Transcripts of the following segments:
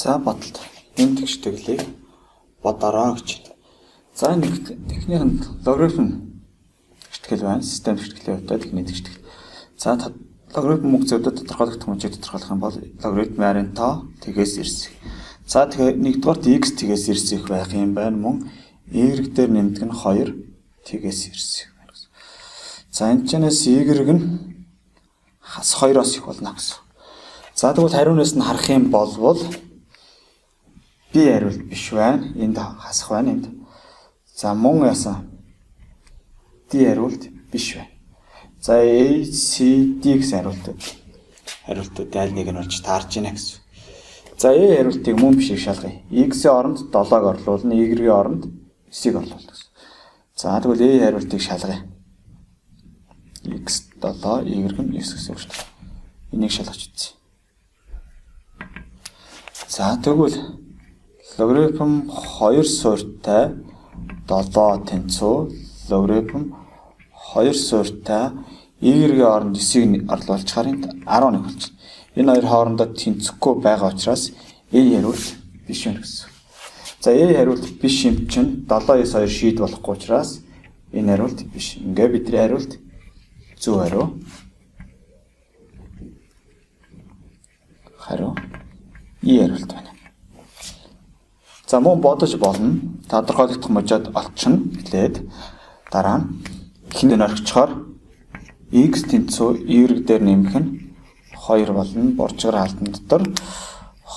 За бодолт энэ тэгштэглийг бодороо гэж байна. За энэ техникийн логарифм тэгштгэл байна. Систем тэгштгэлийн хувьд техник тэгштгэл. За логарифм мөнгө зүйдээ тодорхойлогдох мужийг тодорхойлох юм бол логарифм байрын тоо тэгээс ирсэх. За тэгэхээр нэгдүгээрт x тэгээс ирсэх байх юм байна. Мөн y дээр нэмдэг нь 2 тэгээс ирсэх байна гэсэн. За энэ чэнэс y нь хас 2-оос их болно гэсэн. За тэгвэл хариунаас нь харах юм болвол би хариулт биш байна. Энд хасах байна энд. За мөн яасан D хариулт биш байна. За A, C, D гэсэн хариултууд. Хариултууд аль нэг нь болж таарч байна гэсэн. За A хариултыг мөн бишийг шалгая. X-ийн оронд 7-ыг орлуулна, Y-ийн оронд 9-ийг орлуулна гэсэн. За тэгвэл A хариултыг шалгая. X 7, Y нь 9 гэсэн үг шүү дээ. Энийг шалгаж үзье. За тэгвэл логарифм 2 суурьтай 7 тэнцүү логарифм 2 суурьтай y-ийн оронд 9-ийг орлуулчихаар энд 11 болчихно. Энэ хоёр хоорондоо тэнцэхгүй байгаа учраас a хариулт биш юм гэсэн. За a хариулт биш юм чинь 7 9 2 шийд болохгүй учраас энэ хариулт биш. Ингээ бидний хариулт зөв хариу. Хариу E хариулт байна. За мөн бодож болно. Тодорхойлогдох мужаад олчихно. Эхлээд дараа нь эхэнд нь орхичхоор x тэнцүү y дээр нэмэх нь 2 болно. Боржгор хаалтан дотор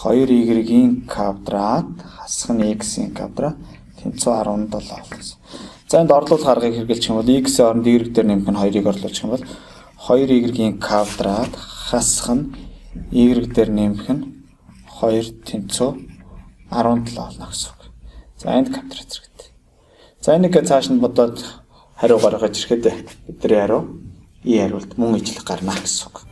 2y-ийн квадрат хасах нь x-ийн квадрат тэнцүү 17 болно гэсэн. За энд орлуулах аргыг хэрэглэх юм бол x-ийн оронд y дээр нэмэх нь 2-ыг орлуулчих юм бол 2y-ийн квадрат хасах нь y дээр нэмэх нь 2 тэнцүү 17 болно гэсэн үг. За энд квадрат зэрэгтэй. За энийг цааш нь бодоод хариу гаргаж ирэхэд бидний хариу E хариулт мөн ижил гарна гэсэн үг.